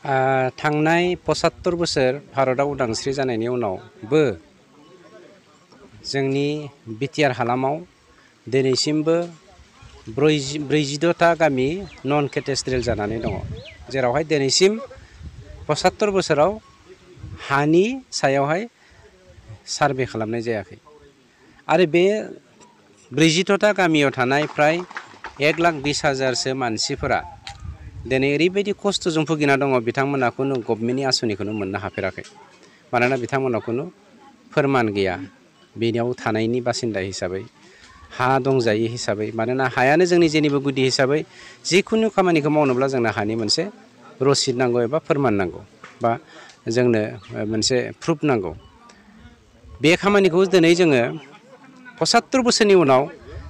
थांनाय 75 बोसोर भारतआ उदांस्रि जानायनि उनावबो जोंनि बिटिआर हालामाव दिनैसिमबो 46टा गामि नन केटेस्ट्रियेल जानानै दङ, जेरावहाय दिनैसिम 75 बोसोराव हानि सायावहाय सार्भे खालामनाय जायाखै। आरो बे 46टा गामियाव थानाय फ्राय 1,20,000सो मानसिफोरा दिनै ओरैबायदि खस्थ'जों भुगिना दङ, बिथांमोना खुनु गभर्नमेन्टनि आसनिखौनो मोननो हाफेराखै। मानोना बिथांमोनाव खुनु फोरमान गैया बेनियाव थानायनि बासिन्दा हिसाबै, हा दंजायो हिसाबै। मानोना हायानो जोंनि जेनिबो गुदि हिसाबै जिखुनु खामानिखौ मावनोब्ला जोंनो हानि मोनसे रसिद नांगौ एबा फोरमान नांगौ, बा जोंनो मोनसे प्रुफ नांगौ। बे खामानिखौ दिनै जोङो 75 बोसोरनि उनाव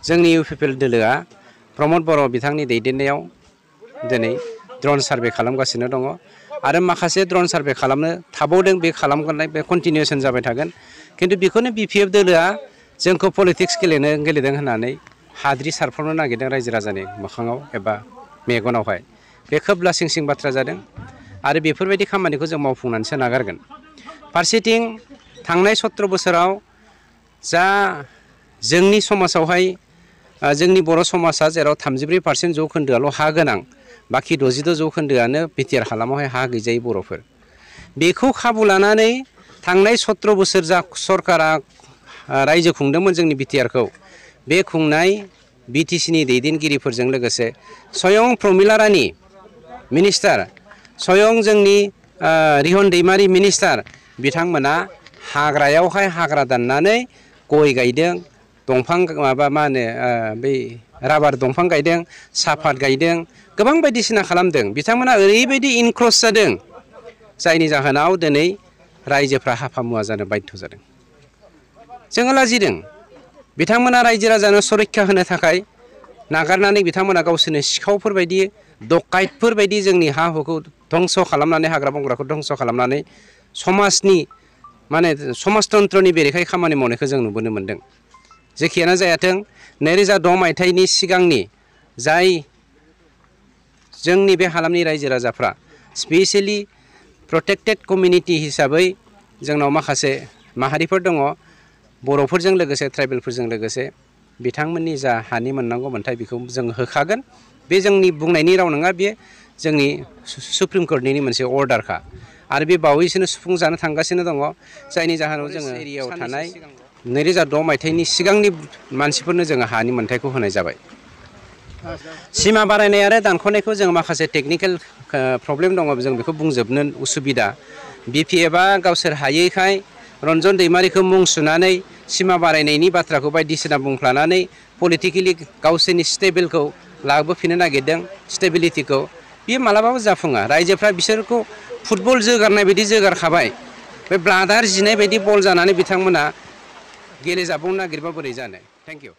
जोंनि इउपिपिएल दोलोआ प्रमद बर' बिथांनि दैदेननायाव दिनै ड्रन सार्भे खालामगासिनो दङ। आरो माखासे ड्रन सार्भे खालामनो थाबावदों, बे खालामगोननाय बे कन्टिनिउसन जाबाय थागोन। खिन्थु बेखौनो बिपिएफ दोलोआ जोंखौ पलिटिक्स गेलेदों होननानै हाद्रि सारफ्रावनो नागिरदों रायजो राजानि मोखाङाव एबा मेगनावहाय। बे खोब लासिं सिं बाथ्रा जादों आरो बेफोरबायदि खामानिखौ जों मावफुंनानैसो नागारगोन। फारसेथिं थांनाय 17 बोसोराव जा जोंनि समाजावहाय जोंनि बर' समाजा जेराव 33% जौखोन्दोआल' हा गोनां, बाखि 66 जौखोन्दोआनो बिटिआर हालामावहाय हा गैजायै बर'फोर। बेखौ खाबु लानानै थांनाय 17 बोसोर जा सरकारा रायजो खुंदोंमोन जोंनि बिटिआरखौ, बे खुंनाय बिटिसिनि दैदेनगिरिफोरजों लोगोसे स्वयं प्रमिला रानी मिनिस्टार, स्वयं जोंनि रिहन दैमारि मिनिस्टार, बिथांमोना हाग्रायावहाय हाग्रा दाननानै गय गायदों, दंफां माबा मा होनो बै राबार दंफां गायदों, साफात गायदों, गोबां बायदिसिना खालामदों। बिथांमोना ओरैबायदि इनक्ल'स जादों, जायनि जाहोनाव दिनै रायजोफ्रा हाफा मुवा जानो बाध्य जादों। जोङो लाजिदों। बिथांमोना रायजो राजानो सुरक्षा होनो थाखाय नागारनानै बिथांमोना गावसोरनो सिखावफोरबायदि, डकाइतफोरबायदि जोंनि हा हुखौ धंस' खालामनानै, हाग्रा बंग्राखौ धंस' खालामनानै समाजनि माने समाजतन्त्रनि बेरेखायै खामानि मावनायखौ जों नुबोनो मोन्दों। जेखियानो जायाथों, 2006 मायथाइनि सिगांनि जाय जोंनि बे हालामनि रायजो राजाफ्रा स्पेसियेलि प्रटेक्टेड कमिउनिटि हिसाबै जोंनाव माखासे माहारिफोर दङ, बर'फोरजों लोगोसे ट्राइबेलफोरजों लोगोसे, बिथांमोननि जा हानि मोननांगौ मोन्थाय बेखौ जों होखागोन। बे जोंनि बुंनायनि राव नङा, बे जोंनि सुप्रिम कर्टनि मोनसे अर्डारखा। आरो बे बावैसोनो सुफुंजानो थांगासिनो दङ, जायनि जाहोनाव जोङो एरियायाव थानाय 2006 मायथाइनि सिगांनि मानसिफोरनो जोङो हानि मोन्थायखौ होनाय जाबाय। सिमा बारायनाय आरो दानख'नायखौ जों माखासे टेकनिकेल प्रब्लेम दङ, जों बेखौ बुंजोबनो उसुबिदा। बिपिएफआ गावसोर हायैखाय रन्जन दैमारिखौ मुं सुनानै सिमा बारायनायनि बाथ्राखौ बायदिसिना बुंफ्लानानै पलिटिकेलि गावसोरनि स्टेबोलखौ लाबोफिननो नागिरदों, स्टेबिलिटिखौ। बेयो मालाबाबो जाफुङा। रायजोफ्रा बिसोरखौ फुटबल जोगारनाय बायदि जोगारखाबाय। बे ब्लाडार जिनाय बायदि बल जानानै बिथांमोना गेलेजाबावनो नागिरबा बोरै जानो। Thank you.